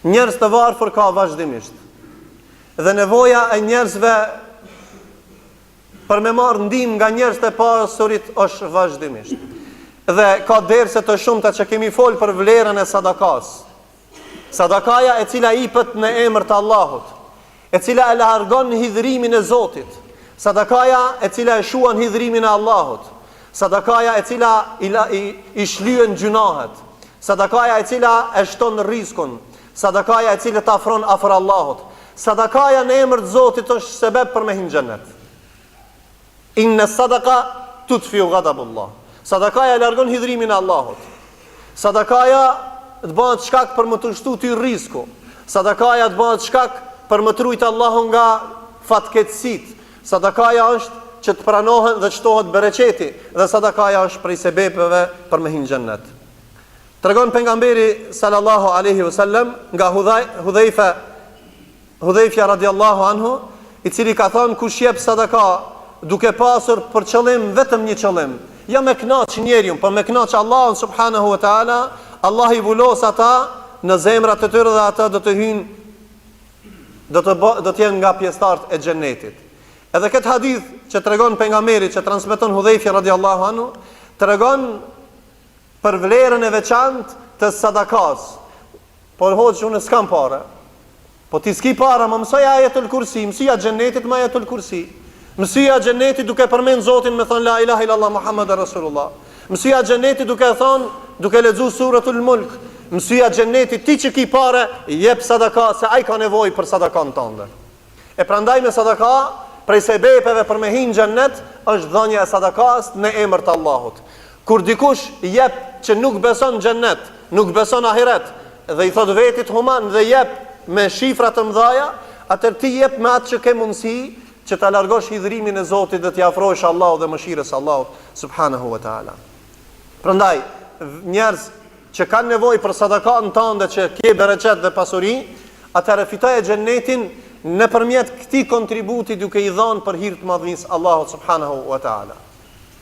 Njerëz të varfër ka vazhdimisht. Dhe nevoja e njerëzve për me marrë ndihmë nga njerëzit e pasurit është vazhdimisht. Dhe ka derse të shumta që kemi folë për vlerën e sadakas. Sadakaja e cila ipet në emër të Allahut, e cila e largon hidhrimin e Zotit, sadakaja e cila e shuan hidhrimin e Allahut, sadakaja e cila i, la, i, i shlyen gjynahet, sadakaja e cila e shton rrizkun, sadakaja e cila të afron afër Allahut, sadakaja në emër të Zotit është sebeb për me hi n'xhennet. Inne sadaka tutfiu gadabullah. Sadakaja largon hidhrimin e Allahut. Sadakaja të bëhet shkak për me t'u shtu ty rrizku. Sadakaja të bëhet shkak për me t'rujt Allahu nga fatkeqësitë. Sadakaja është që të pranohen dhe të shtohet bereqeti dhe sadakaja është prej sebepeve për me hi n'xhennet. Tregon pejgamberi sallallahu alaihi wasallam nga Hudhejfe Hudhejfja radiallahu anhu, i cili ka thënë kush jep sadaka duke pasur për qëllim vetëm një qëllim, jo me kënaq njeriun, por me kënaq Allahun subhanahu wa taala, Allahu i vulos ata në zemrat e tyre dhe ata do të hyjnë do të bë, do të jenë nga pjesëtarët e xhennetit. Edhe këtë hadith që tregon pejgamberi që transmeton Hudhejfja radiallahu anhu, tregon për vlerën e veçantë të sadakas. Por hoxhë unë s'kam pare. Po ti s'ki para, më mësoja ajetul kursi, mësyja xhennetit me ajetul kursi. Mësyja xhennetit duke përmend Zotin me thon la ilaha illallah Muhammed Rasulullah. Mësyja xhennetit duke thon, duke lexu suratul Mulk. Mësyja xhennetit ti që ki pare, jep sadaka se ai ka nevojë për sadakan tënde. E prandaj me sadaka, prej sebepeve për me hi në xhennet, është dhënia e sadakas në emër të Allahut. Kur dikush jep që nuk beson xhennet, nuk beson ahiret, dhe i thot vetit human dhe jep me shifra të mëdhaja, atëherë ti jep me atë që ke mundësi që ta largosh hidhrimin e Zotit dhe t'i afrohesh Allahut dhe mëshirës së Allahut subhanahu wa taala. Prandaj, njerëz që kanë nevojë për sadakanë tënde që ke bereqet dhe pasuri, atëherë fitoje xhennetin nëpërmjet këtij kontributi duke i dhënë për hir të madhnisë Allahut subhanahu wa taala.